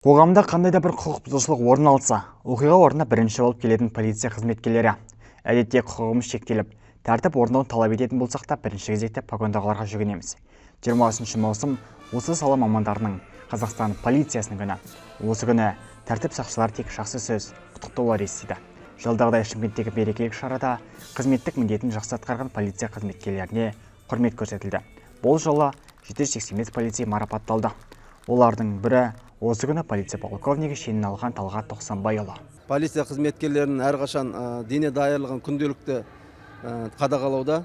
Қоғамда қандай да бір құқық бұзушылық орын алса, оқиға орнына бірінші болып келетін полиция қызметкерлері. Әдетте құқығымыз шектеліп, тәртіп орнауын талап ететін болсақ та, бірінші кезекте погондағыларға жүгінеміз. 23 маусым осы сала мамандарының, Қазақстан полициясының күні. Осы күні тәртіп сақшылары тек жақсы сөз, құттықтаулар естиді. Жылдағыдай Шымкенттегі мерекелік шарада қызметтік міндетін жақсы атқарған полиция қызметкерлеріне құрмет көрсетілді. Бұл жолы 785 полицей марапатталды. Олардың бірі осы күні полиция полковнигі шенін алған Талғат Тоқсанбайұлы. Полиция қызметкерлерінің әрқашан дене даярлығын күнделікті қадағалауда.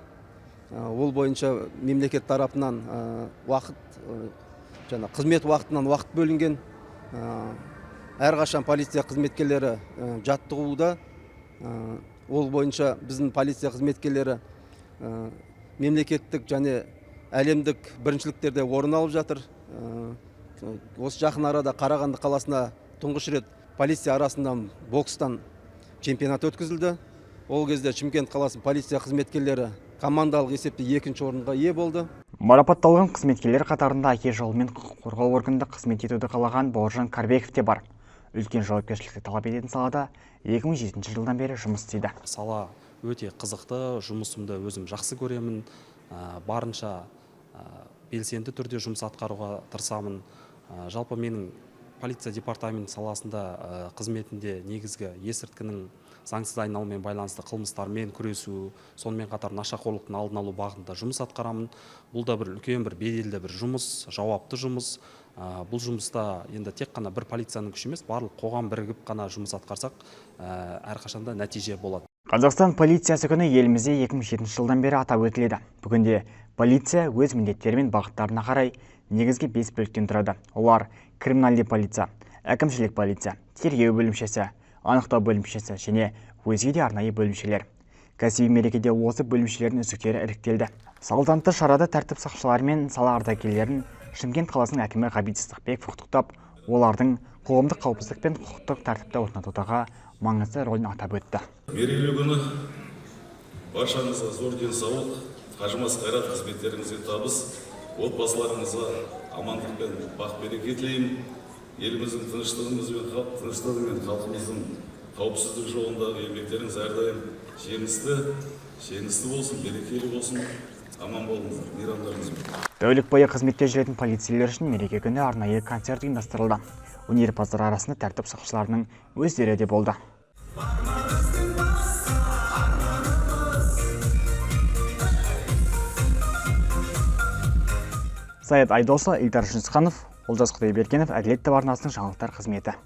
Ол бойынша мемлекет тарапынан уақыт, жаңа қызмет уақытынан уақыт бөлінген. Әрқашан полиция қызметкерлері жаттығуда. Ол бойынша біздің полиция қызметкерлері мемлекеттік және әлемдік біріншіліктерде орын алып жатыр. Осы жақын арада Қарағанды қаласына тұңғыш рет полиция арасында бокстан чемпионат өткізілді. Ол кезде Шымкент қаласының полиция қызметкерлері командалық есепте екінші орынға ие болды. Марапатталған қызметкерлер қатарында әке жолымен құқық қорғау органында қызмет етуді қалаған Бауыржан Карбеков те бар. Үлкен жауапкершілікті талап ететін салада 2007 жылдан бері жұмыс істейді. Сала өте қызықты, жұмысымды өзім жақсы көремін, барынша белсенді түрде жұмыс атқаруға тырысамын. Жалпы менің полиция департаменті саласында қызметінде негізгі есірткінің заңсыз айналымымен байланысты қылмыстармен күресу, сонымен қатар нашақорлықтың алдын алу бағытында жұмыс атқарамын. Бұл да бір үлкен бір беделді бір жұмыс, жауапты жұмыс. Бұл жұмыста енді тек қана бір полицияның күші емес, барлық қоғам бірігіп қана жұмыс атқарсақ, әрқашанда нәтиже болады. Қазақстан полициясы күні елімізде 2007 жылдан бері атап өтіледі. Бүгінде полиция өз міндеттері мен бағыттарына қарай негізгі 5 бөліктен тұрады. Олар: криминалды полиция, әкімшілік полиция, тергеу бөлімшесі, анықтау бөлімшесі және өзге де арнайы бөлімшелер. Кәсіби мерекеде осы бөлімшелердің үздіктері іріктелді. Салтанатты шарада тәртіп сақшылары мен сала ардагерлерін Шымкент қаласының әкімі Ғабит Сыздықбеков құттықтап, олардың қоғамдық қауіпсіздік пен құқықтық тәртіпті орнатудағы маңызды рөлін атап өтті. Мерейлі күні баршаңызға зор денсаулық, қажымас қайрат, қызметтеріңізге табыс, отбасыларыңызға амандық пен бақ береке тілеймін. Еліміздің тыныштығы мен халқымыздың қауіпсіздік жолындағы еңбектеріңіз әрдайым жемісті болсын, берекелі болсын. Аман болыңыздар, мейрамдарыңызбен. Тәулік бойы қызметте жүретін полицейлер үшін мереке күні арнайы концерт ұйымдастырылды. Өнерпаздар арасында тәртіп сақшыларының өздері де болды. Саят Айдосұлы, Ильдар Жүнісханов, Олжас Құдайбергенов, Әділет ТВ арнасының жаңалықтар қызметі.